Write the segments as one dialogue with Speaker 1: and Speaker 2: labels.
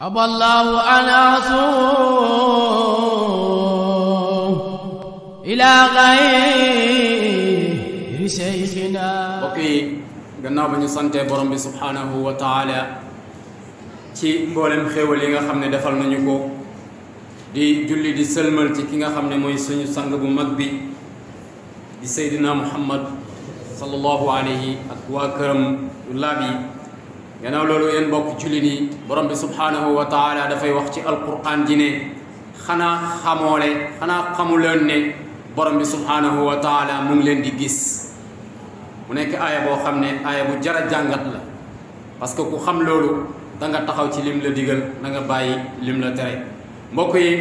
Speaker 1: أبى الله أن أصوم إلى غير شيخنا.
Speaker 2: mbokk yi gannaaw ba ñu santee borom bi subhanahu wa taala ci mboolem xéewal yi nga xam ne defal nañu ko di julli di sëlmal ci ki nga xam ne mooy suñu sang bu mag bi di Seydina Muhammad sallallahu alayhi ak waa këram yu laab yi. gannaaw loolu yéen mbokk jullit yi borom bi subhanahu wa taala dafay wax ci alquran ji ne xanaa xamuleen ne borom bi subhanahu wa taala mu ngi leen di gis. mu nekk aaya boo xam ne aaya bu jara jàngat la parce que ku xam loolu da nga taxaw ci lim la digal na nga bàyyi lim la tere. mbokk yi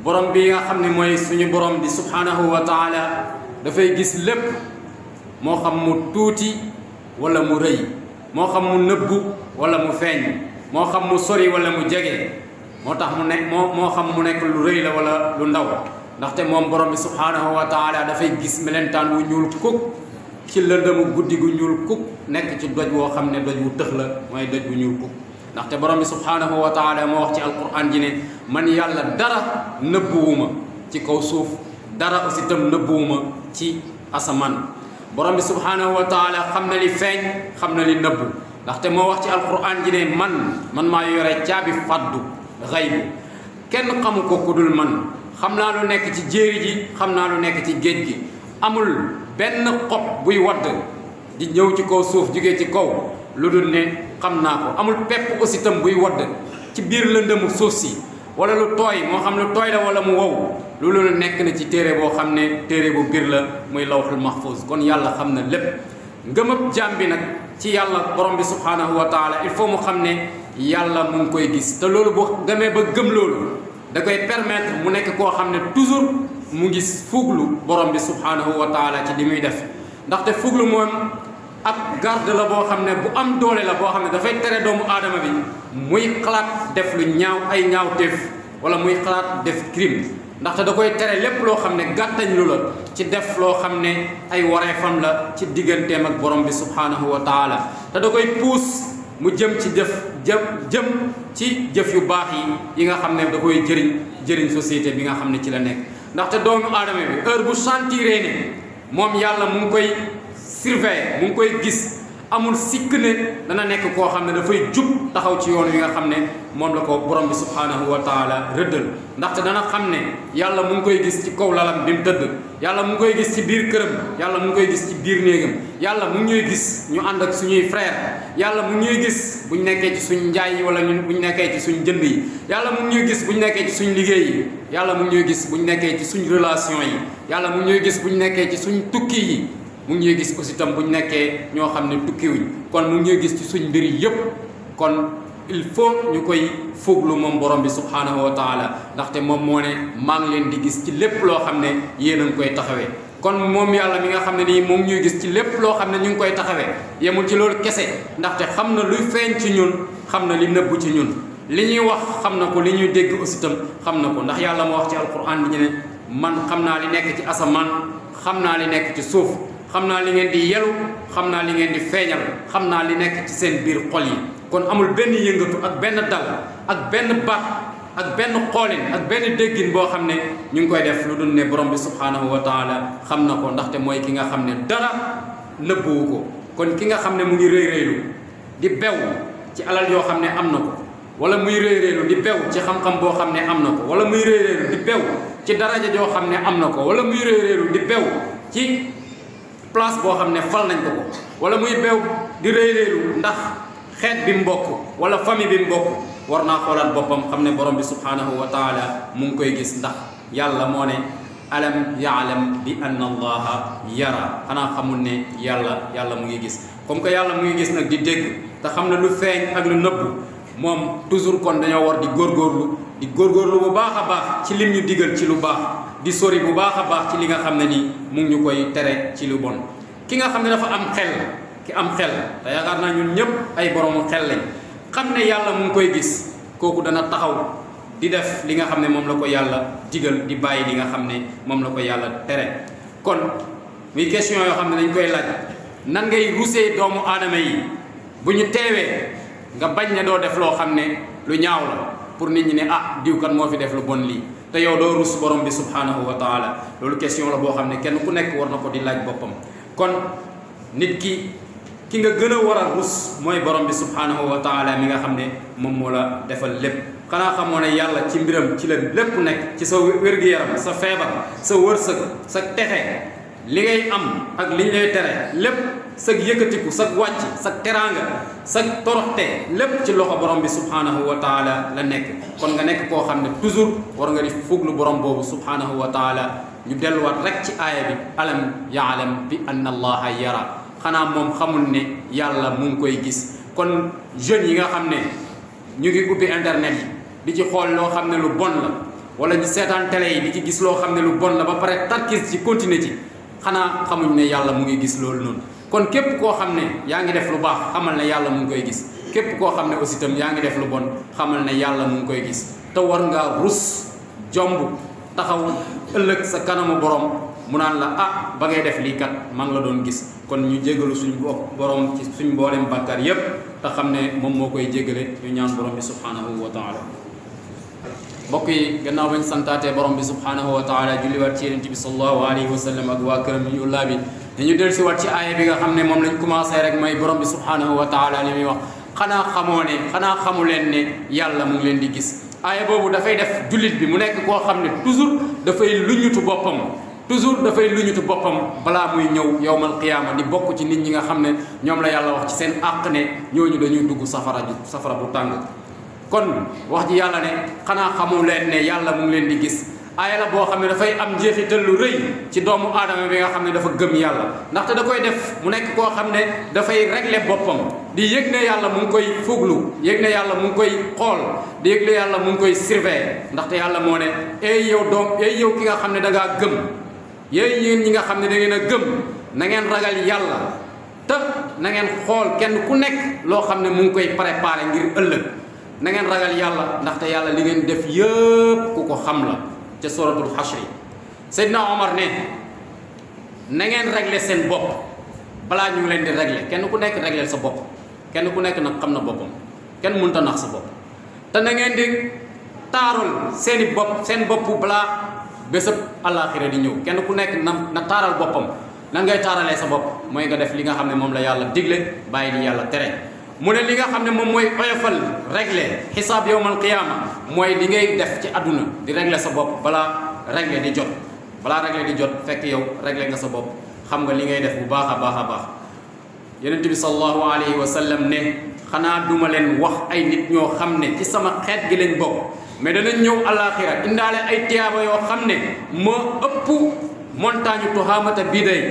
Speaker 2: borom bi nga xam ne mooy suñu borom di subhanahu wa taala dafay gis lépp moo xam mu tuuti wala mu rëy, moo xam mu nëbbu wala mu feeñ, moo xam mu sori wala mu jege, moo tax mu nekk moo xam mu nekk lu rëy la wala lu ndaw. ndaxte moom borom bi subhanahu wa taala dafay gis melentaan wu ñuul kuk ci lëndëmu guddi gu ñuul kuk nekk ci doj woo xam ne doj wu tëx la mooy doj wu ñuul kuk. ndaxte borom bi subhanahu wa taala moo wax ci alquran ji ne man yàlla dara nëbbuwuma ci kaw suuf, dara aussi tam nëbbuwuma ci asamaan. borom bi subhanahu wa taala xam na li feeñ, xam na li nëbbu. ndaxte moo wax ci alquran ji ne man maa yore caabi faddu xaybu, kenn xamu ko ku dul man. xam naa lu nekk ci jéeri ji, xam naa lu nekk ci géej gi. amul benn xob buy wadd di ñëw ci kaw suuf jógee ci kaw lu dul ne xam naa ko. amul pepp aussi tam buy wadd ci biir lëndëmu suuf si wala lu tooy, moo xam lu tooy la wala mu wow, loolu nekk na ci téere boo xam ne téere bu biir la muy lawhul mahfuz. kon yàlla xam na lépp. ngëmëb jaam bi nag ci yàlla borom bi subhanahu wa taala il faut mu xam ne yàlla mu ngi koy gis. te loolu boo demee ba gëm loolu da koy permettre mu nekk koo xam ne toujours mu ngi fuglu borom bi subhanahu wa taala ci li muy def. ndaxte fuglu moom ab garde la boo xam ne bu am doole la boo xam ne dafay tere doomu aadama bi muy xalaat def lu ñaaw, ay ñaawteef, wala muy xalaat def crime. ndaxte da koy tere lépp loo xam ne gàttañ lu la ci def loo xam ne ay wareefam la ci digganteem ak borom bi subhanahu wa taala. te da koy puus mu jëm ci jëm ci jëf yu baax yi nga xam ne da koy jëriñ société bi nga xam ne ci la nekk. ndaxte doomu aadama bi heure bu sentiree ne moom yàlla mu ngi koy surveiller, mu ngi koy gis, amul sikk ne dana nekk koo xam ne dafay jub taxaw ci yoon wi nga xam ne moom la ko borom bi subhanahu wa taala rëddal. ndaxte dana xam ne yàlla mu ngi koy gis ci kaw lalam bi mu tëdd, yàlla mu ngi koy gis ci biir këram, yàlla mu ngi koy gis ci biir néegam, yàlla mu ngi ñuy gis ñu ànd ak suñuy frère, yàlla mu ngi ñuy gis buñ nekkee ci suñ njaay yi wala buñ nekkee ci suñ jënd yi, yàlla mu ngi ñuy gis buñ nekkee ci suñ liggéey yi, yàlla mu ngi ñuy gis buñ nekkee ci suñ relation yi, yàlla mu ngi ñuy gis buñ nekkee ci suñ tukki yi, mu ngi ñuy gis aussi tam buñ nekkee ñoo xam ne tukkiwuñ. kon mu ngi ñuy gis ci suñ mbir yi yépp. kon il faut ñu koy fuglu moom borom bi subhanahu wa taala, ndaxte moom moo ne maa ngi leen di gis ci lépp loo xam ne yéen a ngi koy taxawee. kon moom yàlla mi nga xam ne nii moom ñuy gis ci lépp loo xam ne ñu ngi koy taxawee yemul ci loolu kese, ndaxte xam na luy feeñ ci ñun, xam na li nëbbu ci ñun, li ñuy wax xam na ko, li ñuy dégg aussi tam xam na ko. ndax yàlla moo wax ci alquran bi ñu ne man xam naa li nekk ci asamaan, xam naa li nekk ci suuf, xam naa li ngeen di yelu, xam naa li ngeen di feeñal, xam naa li nekk ci seen biir xol yi. kon amul benn yëngatu ak benn dal ak benn baat ak benn xoolin ak benn déggin boo xam ne ñu ngi koy def lu dul ne borom bi subhanahu wa taala xam na ko. ndaxte mooy ki nga xam ne dara nëbbuwu ko. kon ki nga xam ne mu ngi rëy rëylu di bew ci alal yoo xam ne am na ko, wala muy rëy rëylu di bew ci xam-xam boo xam ne am na ko, wala muy rëy rëylu di bew ci daraja joo xam ne am na ko, wala muy rëy rëylu di bew ci place boo xam ne fal nañ ko, wala muy bew di rëy rëylu ndax xeet bi mbokk wala famille bi mbokk. war naa xoolaat boppam xam ne borom bi subhanahu wa taala mu ngi koy gis. ndax yàlla moo ne alam yaalam bi anna allaha yara, xanaa xamul ne yàlla mu ngi gis. comme que yàlla mu ngi gis nag di dégg te xam ne lu feeñ ak lu nëbbu, moom toujours kon dañoo war di góorgóorlu bu baax a baax ci lim ñu digal ci lu baax, di sori bu baax a baax ci li nga xam ne nii mu ngi ñu koy tere ci lu bon. ki nga xam ne dafa am xel, ki am xel, te yaakaar naa ñun ñëpp ay boroomu xel lañ, xam ne yàlla mu ngi koy gis, kooku dana taxaw di def li nga xam ne moom la ko yàlla digal, di bàyyi li nga xam ne moom la ko yàlla tere. kon muy question yoo xam ne dañ koy laaj, nan ngay rusee doomu aadama yi bu ñu teewee nga bañ ne doo def loo xam ne lu ñaaw la pour nit ñi ne ah diw kan moo fi def lu bon lii te yow doo rus borom bi subhanahu wa taala loolu question la boo xam ne kenn ku nekk war na ko di laaj boppam kon nit ki nga gën a war a rus mooy borom bi subhanahu wa taala mi nga xam ne moom moo la defal lépp xanaa xamoo ne yàlla ci mbiram ci la lépp nekk ci sa wér-gu-yaram sa feebar sa wërsëg sa texe li ngay am ak li ñu lay tere lépp sa yëkkatiku sa wàcc sa teraanga sa toroxte lépp ci loxo borom bi subhanahu wa taala la nekk kon nga nekk koo xam ne toujours war nga di fuglu borom boobu subhanahu wa taala ñu delluwaat rek ci aaya bi alam yaalam bi anna allaha yara xanaa moom xamul ne yàlla mu ngi koy gis kon jeunes yi nga xam ne ñu ngi ubbi internet yi di ci xool loo xam ne lu bon la wala ñu seetaan télé yi di ci gis loo xam ne lu bon la ba pare tarkis ci continuer ci xanaa xamuñ ne yàlla mu ngi gis loolu noonu kon képp koo xam ne yaa ngi def lu baax xamal ne yàlla mu ngi koy gis képp koo xam ne aussi itam yaa ngi def lu bon xamal ne yàlla mu ngi koy gis te war ngaa rus jomb taxaw ëllëg sa kanamu borom mu naan la ah ba ngay def lii kat maa ngi la doon gis kon ñu jégalu suñu borom ci suñu mboolem bàkkaar yépp te xam ne moom moo koy jégale ñu ñaan borom bi subhanahu wa taala mbokk yi gannaaw bañ santaatee borom bi subhanahu wa taala julliwaat ci yonent bi sallallahu alayhi wa sallam ak waa këram ñu ullaa bi dañu del si waat ci aaya bi nga xam ne moom lañ commencé rek mooy borom bi subhanahu wa taala li muy wax xanaa xamu leen ne yàlla mu ngi leen di gis aaya boobu dafay def jullit bi mu nekk koo xam ne toujours dafay luñutu boppam balaa muy ñëw yowmal qiyaama di bokk ci nit ñi nga xam ne ñoom la yàlla wax ci seen àq ne ñooñu dañuy dugg safara bu tàng kon wax ji yàlla ne xanaa xamu leen ne yàlla mu ngi leen di gis aaya la boo xam ne dafay am njeexital lu rëy ci doomu aadama bi nga xam ne dafa gëm yàlla ndaxte da koy def mu nekk koo xam ne dafay régler boppam di yëg ne yàlla mu ngi koy fuglu yëg ne yàlla mu ngi koy xool di yëg ne yàlla mu ngi koy surveiller ndaxte yàlla moo ne yow ki nga xam ne da ngaa gëm yéen ñi nga xam ne da ngeen a gëm na ngeen ragal yàlla te na ngeen xool kenn ku nekk loo xam ne mu ngi koy préparer ngir ëllëg na ngeen ragal yàlla ndaxte yàlla li ngeen def yëpp ku ko xam la ca suratul xashri Seydina Omar ne na ngeen régler seen bopp balaa ñu leen di régler kenn ku nekk régler sa bopp kenn ku nekk nag xam na boppam kenn mënut a nax sa bopp te na ngeen di taarul seen bopp balaa bésëb àllaaxira di ñëw kenn ku nekk na taaral boppam lan ngay taaralee sa bopp mooy nga def li nga xam ne moom la yàlla digle bàyyi li yàlla tere mu ne li nga xam ne moom mooy oyofal régler xisaab yowmal qiyaama mooy li ngay def ci àdduna di régler sa bopp balaa régler di jot fekk yow régler nga sa bopp xam nga li ngay def bu baax a baax yonent bi sallallahu alayhi wa sallam ne xanaa duma leen wax ay nit ñoo xam ne ci sama xeet gi lañ bokk mais danañ ñëw àllaaxira indaale ay tiyaaba yoo xam ne moo ëpp montagne Tuhaamata bii day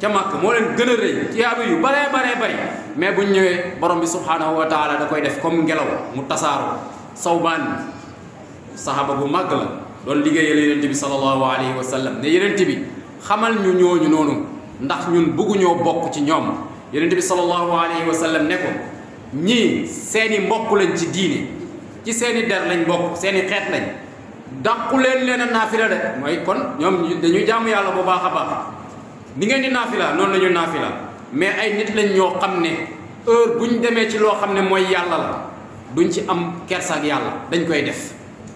Speaker 2: ca Makka moo leen gën a rëy tiyaaba yu baree bari mais buñ ñëwee borom bi subhanahu wa taala da koy def comme ngelaw mu tasaaroo Sawbaan saxaaba bu màgg la doon liggéeyal yonent bi sallallahu alayhi wa sallam ne yonent bi xamal ñu ñooñu noonu ndax ñun bëgguñoo bokk ci ñoom yonent bi sallallahu alayhi wa sallam ne ko ñii seeni mbokk lañ ci diine ci seeni der lañ bokk seeni xeet lañ dàqu leen a naafila de mooy kon ñoom dañuy jaamu yàlla bu baax a baax ni ngeen di naafila noonu la ñu naafila mais ay nit lañ ñoo xam ne heure buñ demee ci loo xam ne mooy yàlla la duñ ci am kersa ak yàlla dañ koy def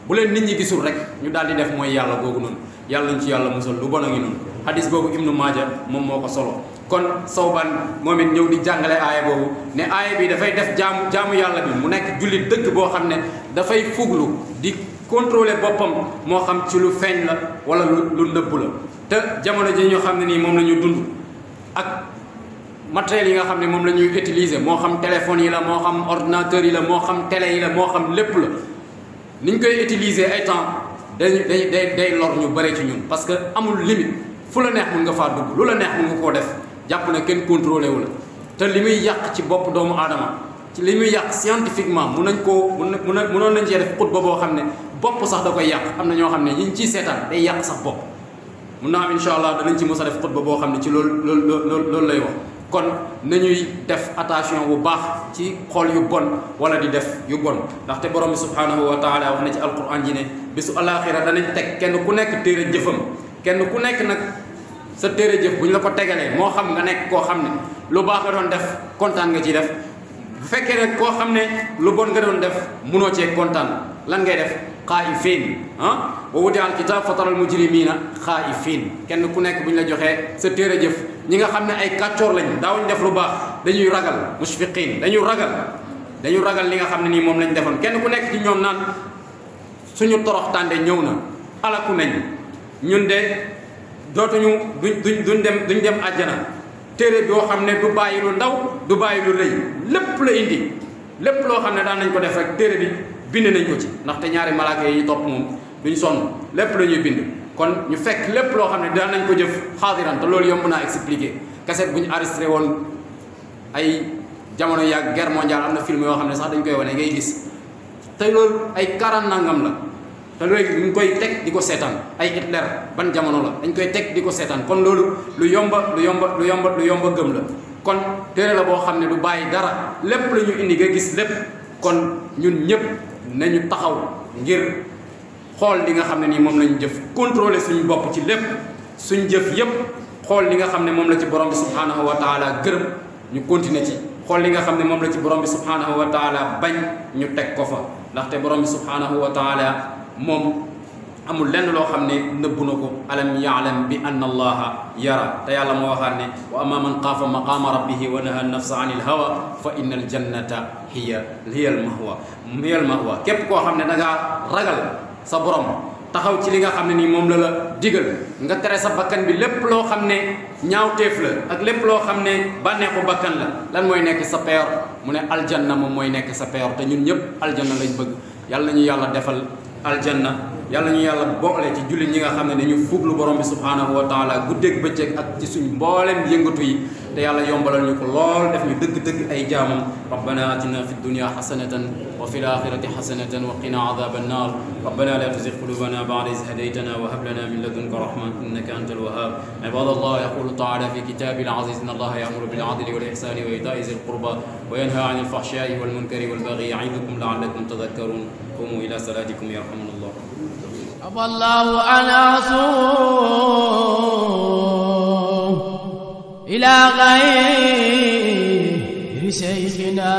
Speaker 2: bu leen nit ñi gisul rek ñu daal di def mooy yàlla googu noonu yàlla ñu ci yàlla musal lu bon a ngi noonu hadis boobu Ibnu Maaja moom moo ko solo kon Sawbaan moom it ñëw di jàngale aaya boobu ne aaya bi dafay def jaamu yàlla bi mu nekk jullit dëgg boo xam ne dafay fuglu di contrôler boppam moo xam ci lu feeñ la wala lu nëbb la te jamono ji ñu xam ne nii moom la ñu dund ak matériels yi nga xam ne moom la ñuy utiliser moo xam téléphone yi la moo xam ordinateur yi la moo xam télé yi la moo xam lépp la ni ñu koy utiliser ay temps day lor ñu bare ci ñun parce que amul limite fu la neex mun nga faa dugg lu la neex mun nga koo def jàpp na kenn contrôlé wu la te li muy yàq ci bopp doomu aadama ci li muy yàq scientifiquement mënoon nañ cee def xutba boo xam ne bopp sax da koy yàq am na ñoo xam ne ñi ciy seetaan day yàq sax bopp mun naa am incha allah danañ ci mos a def xutba boo xam ne ci loolu lay wax kon nañuy def attention bu baax ci xool yu bon wala di def yu bon ndaxte borom bi subhanahu wa taala wax na ci alquran ji ne bisu alaxira danañ teg kenn ku nekk téere jëfam kenn ku nekk nag sa téere jëf bu ñu la ko tegalee moo xam nga nekk koo xam ne lu baax nga doon def kontaan nga ci def bu fekkee nag koo xam ne lu bon nga doon def munoo cee kontaan lan ngay def xaa'ifiin wa wudi'a al-kitaab fataral mujrimiina xaa'ifiin kenn ku nekk bu ñu la joxee sa téere jëf ñi nga xam ne ay kàccoor lañ daawuñ def lu baax dañuy ragal mushfiqiin dañu ragal li nga xam ne nii moom lañ defoon kenn ku nekk ci ñoom naan suñu toroxtaande ñëw na alaku nañ ñun de dootuñu duñ dem àjjana téere boo xam ne du bàyyi lu ndaw du bàyyi lu rëy lépp la indi lépp loo xam ne daan nañ ko def rek téere bi bind nañ ko ci ndaxte ñaari malaaka yi topp moom duñ sonn lépp la ñuy bind kon ñu fekk lépp loo xam ne daan nañ ko jëf xaadiran te loolu yomb naa expliquer cassette bu ñu enregistré woon ay jamono yàgg guerre mondiale am na film yoo xam ne sax dañ koy wane ngay gis te loolu ay 40 nangam la te léegi ñu koy teg di ko seetaan ay Hitler ban jamono la dañ koy teg di ko seetaan kon loolu lu yomba gëm la kon téere la boo xam ne du bàyyi dara lépp la ñu indi nga gis lépp kon ñun ñëpp nañu taxaw ngir xool li nga xam ne nii moom lañu jëf contrôler suñu bopp ci lépp suñ jëf yépp xool li nga xam ne moom la ci borom bi subhanahu wa taala gërëm ñu continuer ci xool li nga xam ne moom la ci borom bi subhanahu wa taala bañ ñu teg ko fa ndaxte borom bi subhanahu wa taala moom amul lenn loo xam ne nëbbu na ko alam ya'lam bi anna allaha yara te yàlla moo waxaat ne wa amma man xaafa maqaama rabbihi wa naha nafsa anil hawa fa inna al jannata hiya al mahwa képp koo xam ne da ngaa ragal sa borom taxaw ci li nga xam ne nii moom la digal nga tere sa bakkan bi lépp loo xam ne ñaawteef la ak lépp loo xam ne bànneexu bakkan la lan mooy nekk sa peyor mu ne aljanna moom mooy nekk sa peyor te ñun ñëpp aljanna lañ bëgg yàlla ñu yàlla defal aljanna yàlla ñu yàlla boole ci jullit ñi nga xam ne dañu fuglu borom bi subhanahu wa taala guddeeg bëccëg ak ci suñ mbooleem yëngatu yi te yàlla yombalal ñu ko lool def ñu dëgg-dëgg ay jaamam rabbana atina fi dunya hasanatan wa fil akhirati hasanatan wa qina adhaban nar rabbana la tuzigh qulubana ba'da idh hadaytana wa hab lana min ladunka rahmatan innaka antal wahhab ibadallah yaqulu ta'ala fi kitabil aziz inna allaha ya'muru bil 'adli wal ihsani wa ita'i dhil qurba wa yanha 'anil fahsha'i wal munkari wal baghi ya'idukum la'allakum tadhakkarun qumu ila salatikum yarhamunallah
Speaker 1: الله أنا أصوم إلى غير شيخنا